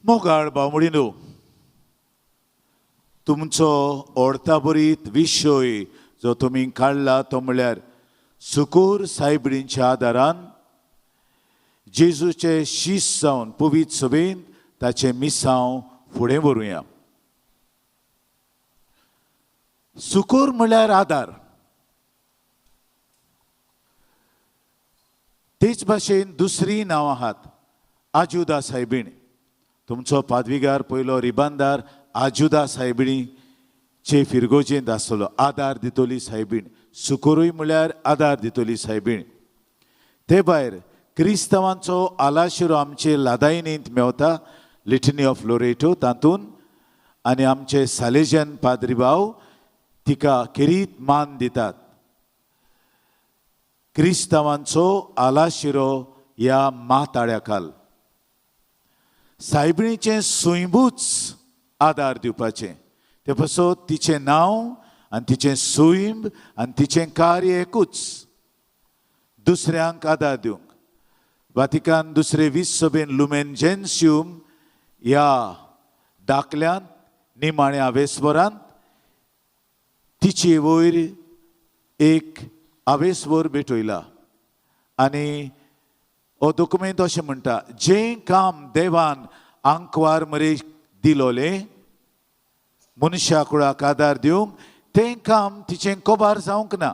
मोगाळ बावडीनो, तुमचो ओडताबरीत विशय जो तुमी काडला तो म्हळ्यार सुकूर सायबिणीच्या आदारान जेजूचे शीस जावन पवित्र सभेन ताचें मिसांव फुडें व्हरुया. सुकूर म्हळ्यार आदार. तेच भाशेन दुसरी नांवां आहात, आजुदा सायबीण. तुमचो पादविगार पयलो रिबांदार आजुदा सायबिणीचे फिरगोजेंत आसतलो. आदार दितली सायबीण. सुकूरूय म्हळ्यार आदार दितली सायबीण. ते भायर क्रिस्तांवांचो आलाशिरो आमचे लादायनींत मेवता, लिटनी ऑफ लोरेटो तातूंत, आनी आमचे सालेजन पाद्री भाव तिका खेरीत मान दितात. क्रिस्तांवांचो आलाशिरो ह्या माताळ्या खाल सायबिणीचें सुंयबूच आदार दिवपाचें. ते पासत तिचें नांव आनी तिचें सुंयब आनी तिचें कार्य एकूच, दुसऱ्यांक आदार दिवंक. वातिकान दुसरे वीस सभेन लुमेन जेन्स्यूम ह्या दाखल्यांत निमाण्या आवेस्वरांत तिचे वयर एक आवेस्वर भेटयला आनी हो दोकुमेंत अशें म्हणटा, जें काम देवान आंकवार मरे दिलोलें मनशा कुळाक आदार दिवंक, तें काम तिचें कबार जावंक ना.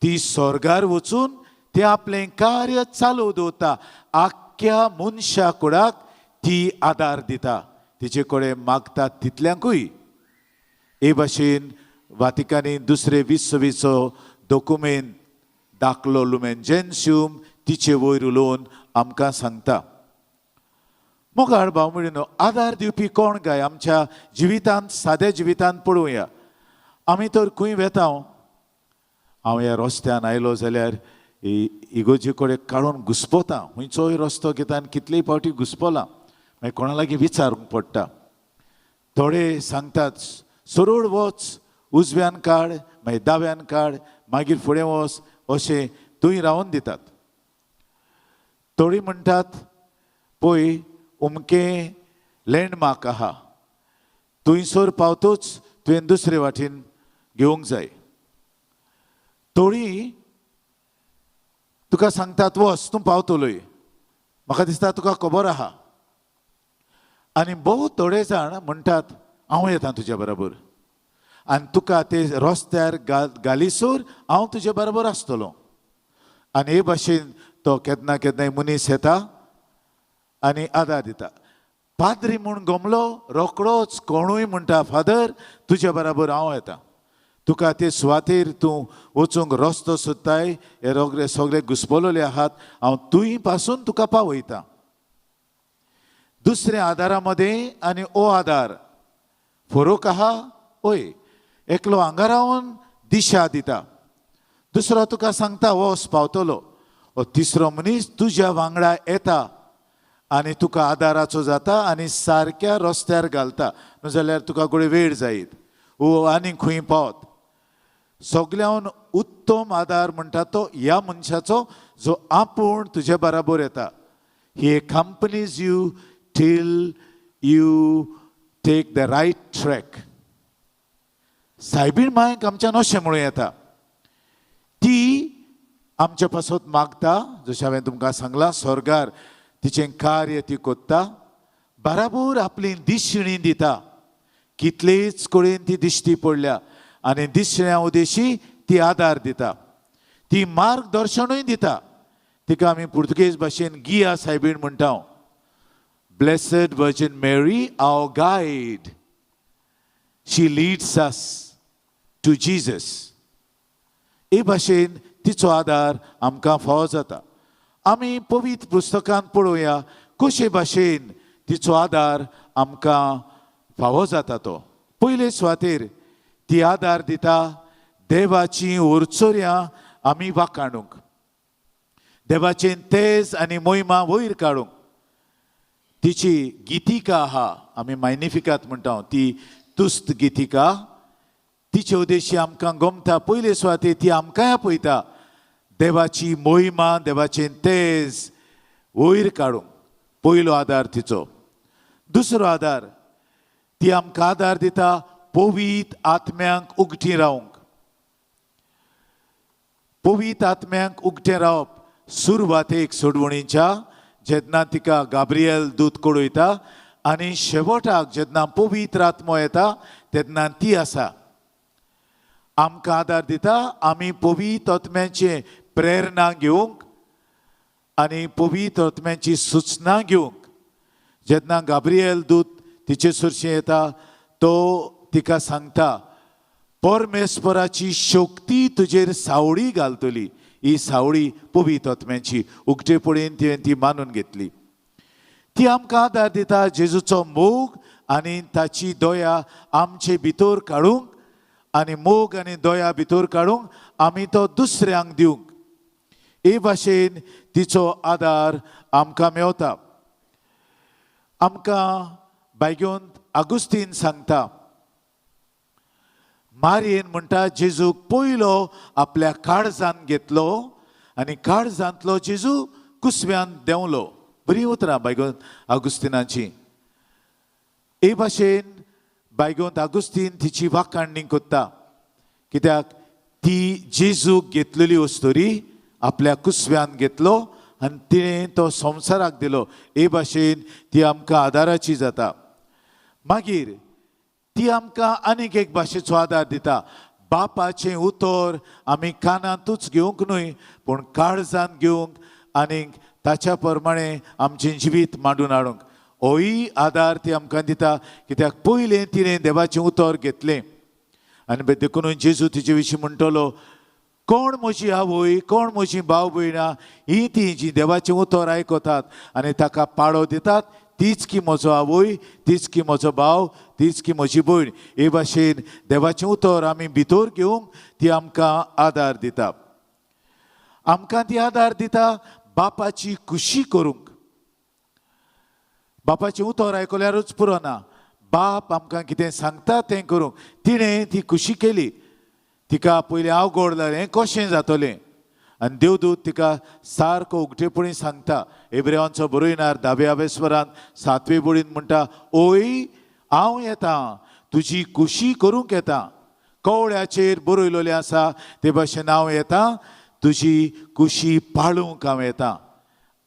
ती स्वर्गार वचून तें आपलें कार्य चालू दवरता. आख्ख्या मनशा कुळाक ती आदार दिता, तिचे कडेन मागता तितल्यांकूय. हे भाशेन वातिकांनी दुसरे विसवीचो दोकुमेंत दाखलो लुमेन जेन्स्यूम तिचे वयर उलोवन आमकां सांगता. मोगाळ भाव म्हणून आदार दिवपी कोण काय आमच्या जिवितांत, साद्या जिवितांत पळोवया. आमी तर खंय वेता, हांव ह्या रस्त्यान आयलो जाल्यार इगोजी कडेन काडून घुसपोता, खंयचोय रस्तो घेता आनी कितलेय फावटी घुसपोला. मागीर कोणा लागीं विचारूंक पडटा. थोडे सांगतात सरळ वच, उजव्यान काड, मागीर दाव्यान काड, मागीर फुडें वच, अशें थंय रावन दितात. थोडीं म्हणटात पळय उमकें लँडमार्क आहा, थंयसर पावतूच तुवें दुसरे वाटेन घेवंक जाय. थोडीं तुका सांगतात वच, तूं पावतलोय, म्हाका दिसता तुका खबर आहा. आनी भोव थोडे जाण म्हणटात हांव येता तुज्या बरोबर आनी तुका ते रस्त्यार घालीसर हांव तुजे बरोबर आसतलो. आनी हे भाशेन तो केन्ना केन्नाय मनीस येता आनी आदार दिता. पाद्री म्हूण गमलो रोकडोच कोणूय म्हणटा फादर तुजे बरोबर हांव येता, तुका ते सुवातेर तूं वचूंक रस्तो सोदताय, हे रोगले सगळे घुसपलोले आहात, हांव तुंय पासून तुका पावयता. दुसऱ्या आदारा मदें आनी ओ आदार फरक आहा. हय, एकलो हांगा रावन दिशा दिता, दुसरो तुका सांगता वच पावतलो, ओ तिसरो मनीस तुज्या वांगडा येता आनी तुका आदाराचो जाता आनी सारक्या रस्त्यार घालता, नाजाल्यार तुका गोडे वेळ जायत ओ आनी खंय पावत. सगल्यान उत्तम आदार म्हणटा तो ह्या मनशाचो जो आपूण तुजे बराबर येता. He accompanies you till you take the right track. सायबीण मायक आमच्यान अशें म्हणूं येता, ती आमच्या पासत मागता, जशें हांवें तुमकां सांगलां स्वर्गार तिचें कार्य ती कोत्ता, बराबर आपली दिशणी दिता. कितलेच कडेन ती दिश्टी पडल्या आनी दिसण्या उदेशी ती आदार दिता, ती मार्गदर्शनूय दिता. तिका आमी पुर्तुगेज भाशेन गिया सायबीण म्हणटा. Blessed Virgin Mary, our guide, she leads us to Jesus. हे भाशेन तिचो आदार आमकां फावो जाता. आमी पवित्र पुस्तकांत पळोवया कशे भाशेन तिचो आदार आमकां फावो जाता. तो पयले सुवातेर ती आदार दिता देवाची ओरचोऱ्यां आमी वाखाणूंक, देवाचें तेज आनी मोहिमा वयर काडूंक. तिची गितिका आहा, आमी मायनिफिकात म्हणटा ती तुस्त गितिका, तिचे उद्देशी आमकां गमता. पयले सुवातेर ती आमकांय आपयता देवाची मोहिमा, देवाचें तेज वयर काडूंक. पयलो आदार तिचो. दुसरो आदार, ती आमकां आदार दिता पवीत आत्म्यांक उगटी रावंक. पवीत आत्म्यांक उगटें रावप सुरवातेक सोडवणीच्या जेन्ना तिका गाब्रियल दूत कडयता आनी शेवटाक जेन्ना पवित्र आत्मो येता तेन्ना ती आसा आमकां आदार दिता आमी पवित्र आत्म्याचे प्रेरणा घेवंक आनी पवित्र आत्म्याची सुचना घेवंक. जेन्ना गाब्रियल दूत तिचे सरशी येता तो तिका सांगता परमेश्वराची शक्ती तुजेर सावळी घालतली. ही सावळी पवित्र आत्म्याची उगटेपणीन तिणें ती मानून घेतली. ती आमकां आदार दिता जेजूचो मोग आनी ताची दया आमचे भितर काडूंक आनी मोग आनी दया भितर काडूंक आमी तो दुसऱ्यांक दिवंक. हे भाशेन तिचो आदार आमकां मेवता. आमकां बायगेवन आगुस्तीन सांगता मारयेन म्हणटा जेजूक पयलो आपल्या काळजान घेतलो आनी काळजांतलो जेजू कुसव्यान देंवलो. बरीं उतरां बायगोन आगुस्तिनाची. हे भाशेन बायगोंत आगुस्तीन तिची वाखाणणी कोत्ता कित्याक ती जेजूक घेतलेली वस्तुरी आपल्या कुसव्यान घेतलो आनी तिणें तो संवसाराक दिलो. हे भाशेन ती आमकां आदाराची जाता. मागीर ती आमकां आनीक एक भाशेचो आदार दिता. बापाचें उतर आमी कानांतूच घेवंक न्हय पूण काळजान घेवंक आनीक ताच्या प्रमाणे आमचें जिवीत मांडून हाडूंक होय आदार ती आमकां दिता. कित्याक पयलें तिणें देवाचें उतर घेतलें आनी देखून जेजू तिचे विशीं म्हणटलो कोण म्हजी आवय कोण म्हजी भाव भयणां ही ती जी देवाचें उतर आयकतात आनी ताका पाळो दितात तीच की म्हजो आवय तीच की म्हजो भाव तीच की म्हजी भयण. हे भाशेन देवाचें उतर आमी भितर घेवंक ती आमकां आदार दिता. आमकां ती आदार दिता बापाची खुशी करूंक. बापाचें उतर आयकल्यारूच पुरो ना, बाप आमकां कितें सांगता तें करूंक. तिणें ती खुशी केली. तिका पयलीं अवघड जालें कशें जातलें आनी देवदूत तिका सारको उगटेपणी सांगता. एब्रेवांचो बरोयनार धाव्या वेस्वरान सातवे बोळीन म्हणटा ओय हांव येता तुजी खुशी करूंक येता. कवळ्याचेर बरयलेलें आसा ते भाशेन हांव येता तुजी खुशी पाळूंक हांव येता.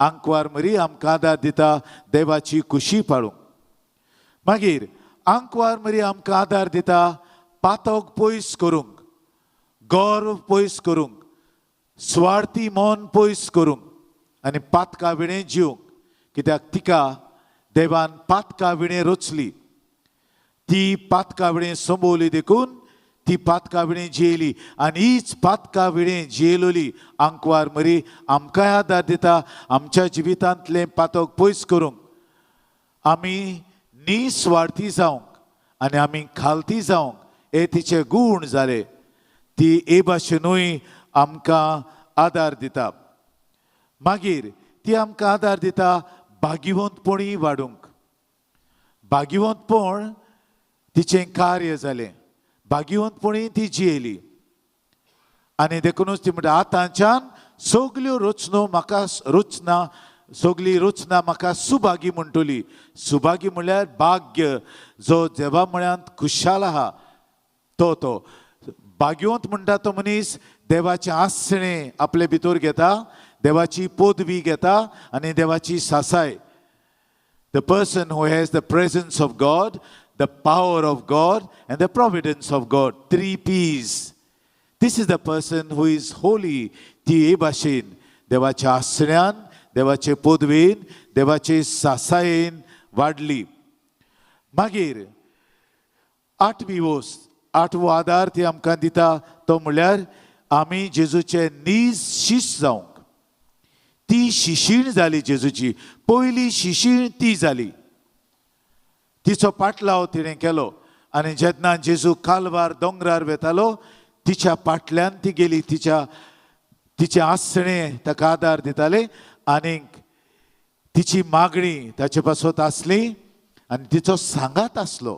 आंकवार मरी आमकां आदार दिता देवाची खुशी पाळूंक. मागीर आंकवार मरी आमकां आदार दिता पातक पयस करूंक, गर्व पयस करूंक, स्वार्थी मन पयस करूंक आनी पातका विणें जिवंक. कित्याक तिका देवान पातका विणें रचली. ती पातका विणें सोंबोवली देखून ती पातका विणें जियेली आनी हीच पातका विणें जियेलोली आंकवार मरी आमकांय आदार दिता आमच्या जिवितांतलें पातक पयस करूंक, आमी निस्वार्थी जावंक आनी आमी खालती जावंक. हे तिचे गूण जाले. ती हे भाशेनूय आमकां आदार दिता. मागीर ती आमकां आदार दिता भाग्यवंतपणी वाडूंक. भाग्यवंतपण तिचें कार्य जालें. भाग्यवंतपणी ती जियेली आनी देखुनूच ती म्हणटा आतांच्यान सगल्यो रचनो म्हाका रचना सगली रचना म्हाका सुभागी म्हणटली. सुभागी म्हणल्यार भाग्य जो देवा म्हळ्यांत खुशाल आहा तो तो भाग्यवंत म्हणटा तो मनीस देवाचें आसणें आपले भितर घेता, देवाची पदवी घेता आनी देवाची सासाय. The person who has the presence of God, the power of God and the providence of God, 3 P's. This is the person who is holy. ती हे भाशेन देवाच्या आसण्यान, देवाचे पदवेन, देवाचे सासायेन वाडली. मागीर आठवी वस्त, आठवो आदार ती आमकां दिता तो म्हणल्यार आमी जेजूचे नीज शीश जावंक. ती शिशीण जाली जेजूची. पयली शिशीण ती जाली. तिचो पाटलाव तिणें केलो आनी जेन्ना जेजू कालवार दोंगरार वेतालो तिच्या पाटल्यान ती गेली. तिच्या तिचें आसणें ताका आदार दिताले आनीक तिची मागणी ताचे पासत आसली आनी तिचो सांगात आसलो.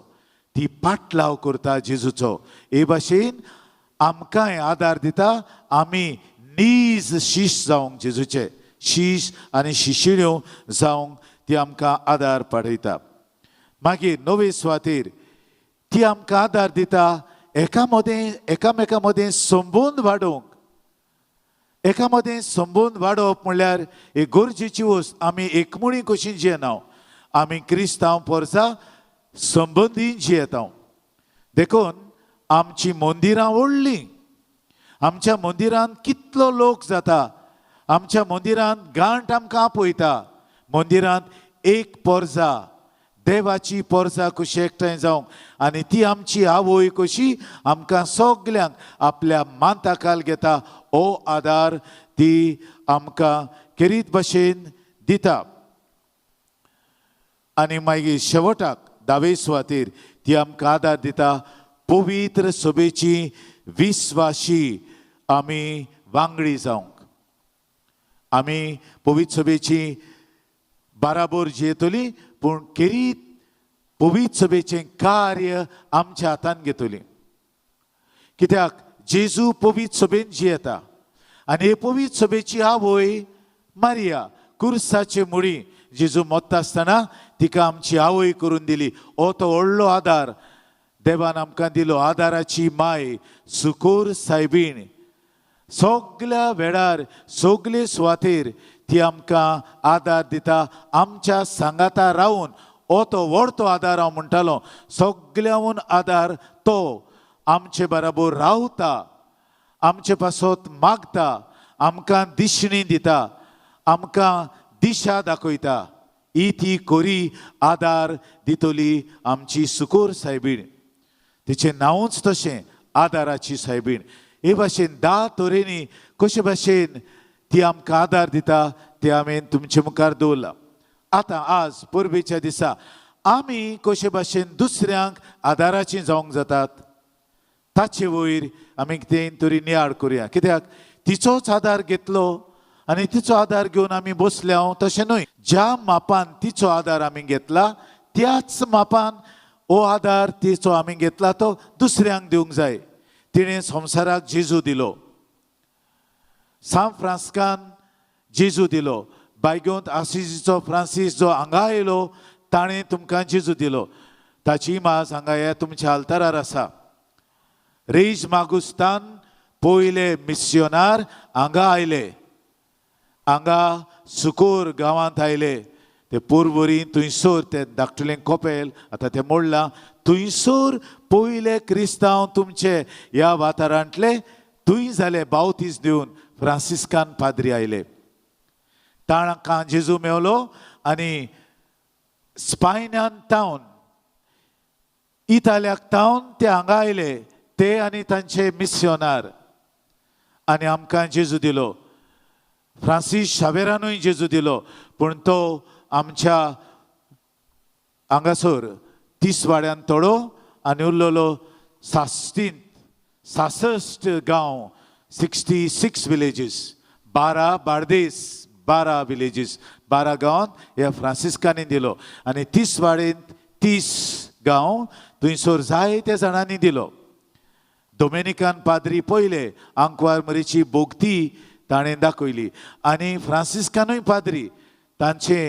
ती पाटलाव करता जेजूचो. हे भाशेन आमकांय आदार दिता आमी नीज शीश जावंक, जेजूचे शीश आनी शिशिण्यो जावंक ती आमकां आदार पाडयता. मागीर नवे सुवातेर ती आमकां आदार दिता एका मदें एकामेका मदें संबंद वाडोवंक. एका मदें संबंद वाडोवप म्हणल्यार एक गरजेची वस्त. आमी एकमुळी कशी जियेना, आमी क्रिस्तांव पोरसा संबंदीन जियेता. देखून आमची मंदिरां व्हडलीं, आमच्या मंदिरांत कितलो लोक जाता, आमच्या मंदिरांत गांठ आमकां आपयता. मंदिरांत एक पोरसा, देवाची पोरसा कशी एकठांय जावंक आनी ती आमची आवय कशी आमकां सगल्यांक आपल्या मांताकाल घेता. हो आदार ती आमकां खेरीत भशेन दिता. आनी मागीर शेवटाक दावे सुवातेर ती आमकां आदार दिता पवित्र सभेची विस्वाशी आमी वांगडी जावंक. आमी पवित्र सभेची बाराबोर जियेतली, पूण खेरीत पवित्र सभेचें कार्य आमच्या हातान घेतली. कित्याक जेजू पवित्र सभेन जियेता आनी हे पवित्र सभेची आवय मारिया कुर्साचे मुडी जेजू मोत्ता आसतना तिका आमची आवय करून दिली. हो तो व्हडलो आदार देवान आमकां दिलो. आदाराची माय सुकोर सायबीण सगल्या वेळार सगले सुवातेर ती आमकां आदार दिता. आमच्या सांगाता रावून हो तो व्हड तो आदार. हांव म्हणटालो सगल्याहून आदार तो आमचे बराबर रावता, आमचे पासत मागता, आमकां दिशणी दिता, आमकां दिशा दाखयता. ही ती कोरी आदार दितली आमची सुकोर सायबीण. तिचें नांवूच तशें, आदाराची सायबीण. हे भाशेन 10 तरेनी कशे भाशेन ती आमकां आदार दिता ते हांवें तुमचे मुखार दवरलां. आतां आज परबेच्या दिसा आमी कशे भाशेन दुसऱ्यांक आदाराची जावंक जातात ताचे वयर आमी कितें तरी नियाळ करुया. कित्याक तिचोच आदार घेतलो आनी तिचो आदार घेवन आमी बसले हांव तशें न्हय. ज्या मापान तिचो आदार आमी घेतला त्याच मापान हो आदार तिचो आमी घेतला तो दुसऱ्यांक दिवंक जाय. तिणें संवसाराक जेजू दिलो, सान फ्रांस्कान जेजू दिलो, बायगोंत आसिजीचो फ्रांसीस जो हांगा आयलो ताणें तुमकां जेजू दिलो. ताची माज हांगा ह्या तुमच्या आल्तारार आसा. रेज मागुस्तान पयले मिस्योनार हांगा आयले, हांगा सुकोर गांवांत आयले. ते पोरवरी थंयसर ते धाकटुलें कोपेल आतां तें मोडलां, थंयसर पयले क्रिस्तांव तुमचे ह्या वाठारांतले थंय जाले बावतीस दिवन फ्रांसिस्कान पाद्री आयले. तांकां जेजू मेवलो आनी स्पायनान तावन इतालियाक तावन ते हांगा आयले, ते आनी तांचे मिस्योनार, आनी आमकां जेजू दिलो. फ्रांसीस शावेरानूय जेजू दिलो, पूण तो आमच्या हांगासर तिसवाड्यान थोडो आनी उरलेलो सास्टीन 66 गांव, 66 विलेजीस, 12 बार्देस, 12 विलेजीस, 12 गांवांत ह्या फ्रांसिस्कांनी दिलो आनी तिसवाडेंत 30 गांव थंयसर जायत्या जाणांनी दिलो. डोमेनिकान पाद्री पयले आंकवार मरीची भोगती ताणें दाखयली आनी फ्रांसिस्कानूय पाद्री तांचे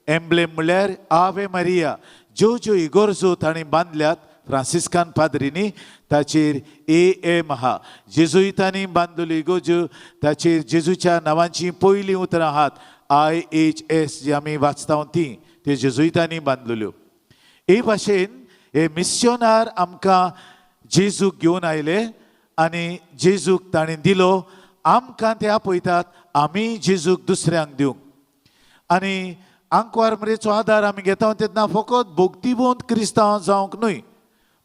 एम्ब्लेम म्हणल्यार आवे मारिया. ज्यो ज्यो इगोर्जो ताणें बांदल्यात फ्रांसिस्कान पाद्रींनी ताचेर ए एम आहा. जेजुईतांनी बांदलेल्यो इगोर्जो ताचेर जेजूच्या नांवांची पयलीं उतरां आहात, I H S G आमी वाचता ती ते जेजुईतांनी बांदलेल्यो. हे भाशेन हे मिस्योनार आमकां जेजूक घेवन आयले आनी जेजूक ताणें दिलो. आमकां ते आपयतात आमी जेजूक दुसऱ्यांक दिवंक. आनी आंकवार मरेचो आदार आमी घेता तेन्ना फकत भोगतीबोंत क्रिस्तांव जावंक न्हय,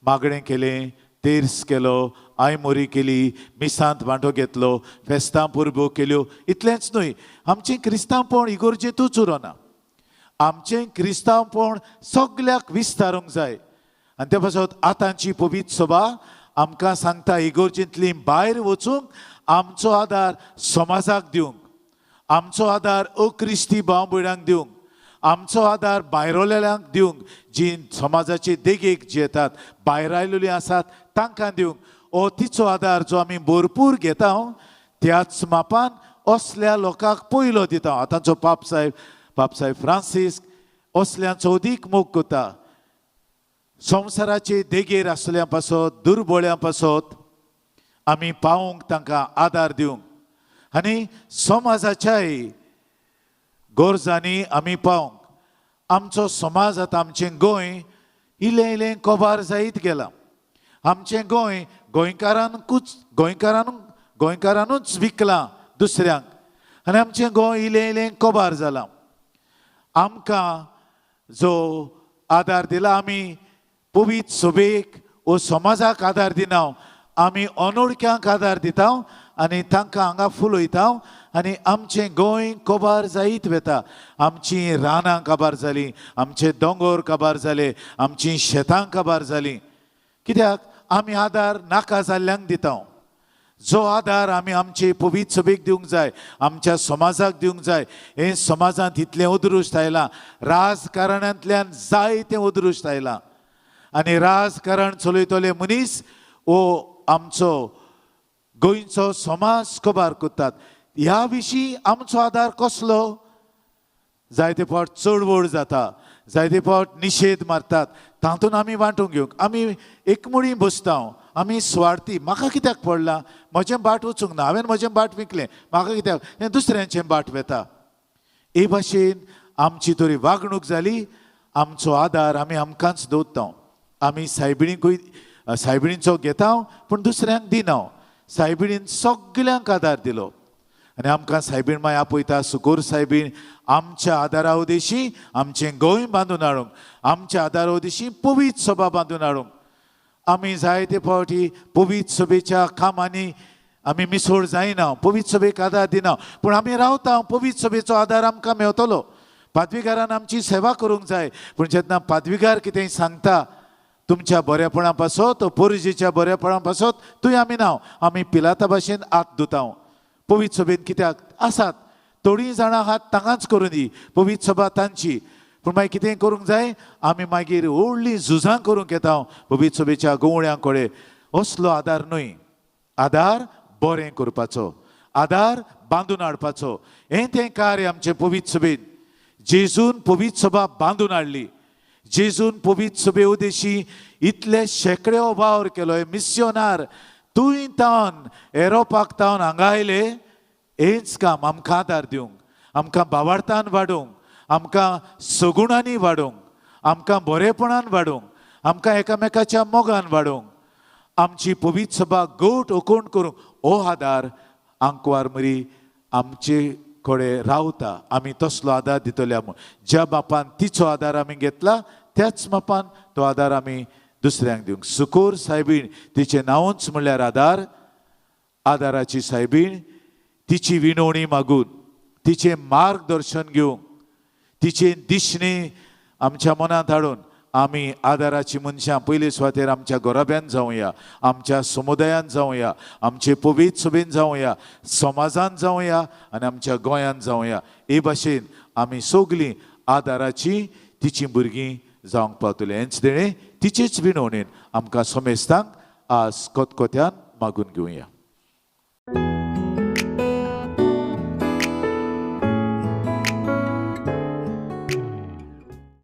मागणें केलें, तेर्स केलो, आयमोरी केली, मिसांत वांटो घेतलो, फेस्तां परबो केल्यो, इतलेंच न्हय. आमचें क्रिस्तांवपण इगोर्जेंतूच उरना, आमचें क्रिस्तांवपण सगल्याक विस्तारूंक जाय. आनी ते पासत आतांची पवित्र सभा आमकां सांगता इगोर्जेंतली भायर वचूंक आमचो आदार समाजाक दिवंक, आमचो आदार अक्रिस्ती भाव भयणांक दिवंक, आमचो आदार भायरोलेल्यांक दिवंक, जी समाजाचे देगेक जी येतात भायर आयलेली आसात तांकां दिवंक. हो तिचो आदार जो आमी भरपूर घेता त्याच मापान असल्या लोकांक पयलो दिता. आतांचो पापसाहेब, पापसाहेब फ्रांसीस असल्यांचो अदीक मोग करता. संवसाराचे देगेर आसल्या पासत, दुर्बोळ्यां पासत आमी पावूंक, तांकां आदार दिवंक आनी समाजाच्याय गरजांनी आमी पावंक. आमचो समाज आतां, आमचें गोंय इल्लें इल्लें कबार जायत गेलां. आमचें गोंय गोंयकारांकूच गोंयकारानूच विकलां दुसऱ्यांक आनी आमचें गोंय इल्लें इल्लें कबार जालां. आमकां जो आदार दिला, आमी पवित्र सभेक वो समाजाक आदार दिना, आमी अनोळख्यांक आदार दिता आनी तांकां हांगा फुलयता आनी आमचें गोंय कबार जायत वता. आमचीं रानां काबार जालीं, आमचे दोंगोर काबार जाले, आमचीं शेतां काबार जालीं. कित्याक आमी आदार नाका जाल्ल्यांक दिता. जो आदार आमी आमचे पवित्र सभेक दिवंक जाय, आमच्या समाजाक दिवंक जाय, हें समाजांत इतलें अदृश्ट आयलां, राजकारणांतल्यान जायतें अदृश्ट आयलां आनी राजकारण चलयतले मनीस वो आमचो गोंयचो समाज कबार करतात. ह्या विशीं आमचो आदार कसलो? जायते फावट चळवळ जाता, जायते फावट निशेध मारतात, तातूंत आमी वांटूंक घेवंक आमी एकमुळी बसता. आमी स्वार्थी. म्हाका कित्याक पडलां? म्हजें भाट वचूंक ना, हांवें म्हजें भाट विकलें, म्हाका कित्याक? हें दुसऱ्यांचें भाट वेता. हे भाशेन आमची तरी वागणूक जाली. आमचो आदार आमी आमकांच दवरता. आमी सायबिणीकूय सायबिणीचो घेता पूण दुसऱ्यांक दिना. सायबिणीन सगल्यांक आदार दिलो आनी आमकां सायबीण माय आपयता. सुकोर सायबीण आमच्या आदारा उदेशी आमचें गोंय बांदून हाडूंक, आमच्या आदारा उदेशी पवित्र सभा बांदून हाडूंक. आमी जायते फावटी पवित्र सभेच्या कामांनी आमी मिसोळ जायना, पवित्र सभेक आदार दिना, पूण आमी रावता. पवित्र सभेचो आदार आमकां मेवतलो. पादवीगारान आमची सेवा करूंक जाय, पूण जेन्ना पादवीगार कितेंय सांगता तुमच्या बरेपणा पासत, पोरजेच्या बरेपणा पासत, थंय आमी ना, आमी पिलाता भाशेन हात धुता. पवित्र सभेन कित्याक आसात थोडीं जाणां हात तांगाच करून दी, पवित्र सभा तांची. पूण मागीर कितें करूंक जाय? आमी मागीर व्हडलीं झुजां करूंक येता पवित्र सभेच्या गवळ्यां कडेन. असलो आदार न्हय. आदार बरें करपाचो, आदार बांदून हाडपाचो. हें तें कार्य आमचें पवित्र सभेन. जेजून पवित्र सभा बांदून हाडली. जेजून पवित्र सभे उदेशी इतले शेंकडे वावर केलो. मिस्योनार तूंय तावन एरोपाक तावन हांगा आयले, हेंच काम आमकां आदार दिवंक, आमकां भावार्थान वाडोवंक, आमकां सगुणांनी वाडोवंक, आमकां बरेपणान वाडोवंक, आमकां एकामेकाच्या मोगान वाडोवंक, आमची पवित्र सभा गोट ओकोण करूंक. हो आदार आंकवार मरी आमचे कडेन रावता. आमी तसलो आदार दितले. ज्या बापान तिचो आदार आमी घेतला त्याच मापान तो आदार आमी दुसऱ्यांक दिवंक. सुकोर सायबीण तिचें नांवूच म्हणल्यार आदार. आदाराची सायबीण तिची विनवणी मागून, तिचें मार्गदर्शन घेवंक, तिचें दिशणी आमच्या मनांत हाडून आमी आदाराची मनशां पयले सुवातेर आमच्या घराब्यान जावया, आमच्या समुदायान जावया, आमचे पवित्र सभेन जावया, समाजान जावया आनी आमच्या गोंयान जावया. हे भाशेन आमी सगलीं आदाराची तिचीं भुरगीं जावंक पावतलीं. हेंच देणें तिचेच विनवणेन आमकां समेस्तांक आज कोतकोत्यान मागून घेवया.